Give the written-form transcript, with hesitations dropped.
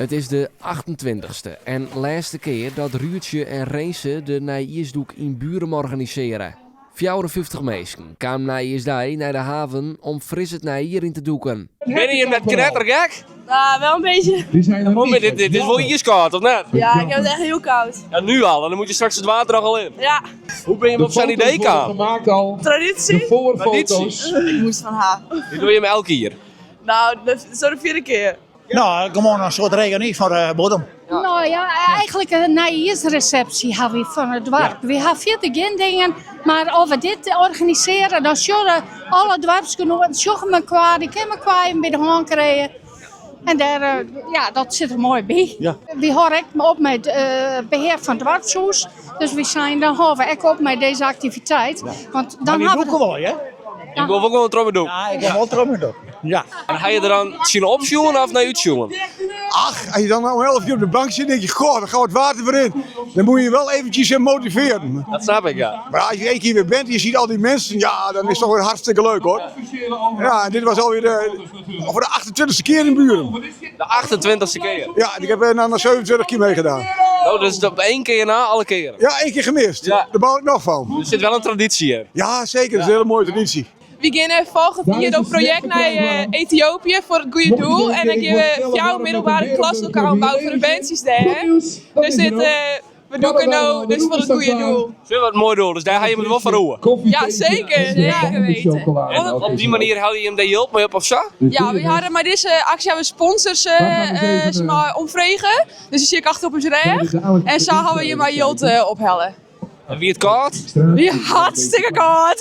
It is de achtentweintichste en lêste kear dat Ruurtsje en Rinse de nijjiersdûk yn Burum organisearje. 54 minsken kamen nijjiersdei nei de haven om fris it nije jier yn te dûken. Binne jim net knettergek? Nou, wel een beetje. Kom, dit is wol iiskoud, of net? Ja, ik heb het echt heel koud. Ja, nu al. En dan moet je straks het water nog al in. Ja. Hoe ben je op zo'n idee kaam? Traditie. Traditie. Ik moest van haar. Dit dogge jim elk jier. Nou, dat is zo de vierde keer. Nou, gewoan in soart reüny foar de bodem. Nou ja, eigenlik in nijjiersresepsje hawwe wy fan it doarp. Wy hawwe fierder gjin dingen, mar as we dit organisearje, dan sjogge alle doarpsgenoaten sjogge mekoar, dy kinne mekoar even by de hân krije. En dêr, ja, dat sit der moai by. Wy hâlde ek op mei it behear fan it doarpshûs, dus wy seinen dan hâlde we ek op mei dizze aktiviteit. Want dan Mar wy hawwe dûke wol, hear. Ik wol wol gewoan troch mei dûken. Ja, ik wol wol troch mei dûken. Ja. En ha je der dan tsjin opsjoen of nei útsjoen? Ach, als je dan om 11 uur op de bank zit, denk je, goh, dan gaan we het water weer in. Dan moet je wel eventjes motiveren. Dat snap ik, ja. Maar als je één keer weer bent en je ziet al die mensen, ja, dan is het toch weer hartstikke leuk hoor. Ja, en dit was alweer voor de 28e keer in Burum. De 28e kear? Ja, en ik heb er dan 27 keer meegedaan. Oh, dus op één kear na, alle kearen? Ja, één keer gemist. Ja. Daar baal ik nog van. Der sit wol in tradysje yn. Ja, zeker. Dat is een hele mooie traditie. Wy geane folgjend jier op projekt nei Ethiopië foar it goede doel. En dan geane we fjouwer middelbere klaslokalen bouwe foar de berntsjes dêr. Dus dit, we dûke no dus foar it goede doel. Wat in moai doel, dus dêr ha jim it wol foar oer. Ja, seker. Zeker weten. En op dy manier helje jim dêr jild mei op of sa? Ja, wy hawwe mei dizze aksje hawwe we sponsors sis mar, omfrege. Dus dy sit ek achter op ús rêch. En sa hawwe we hjirmei jild ophelle. En wie it kâld? Wie hartstikke kâld.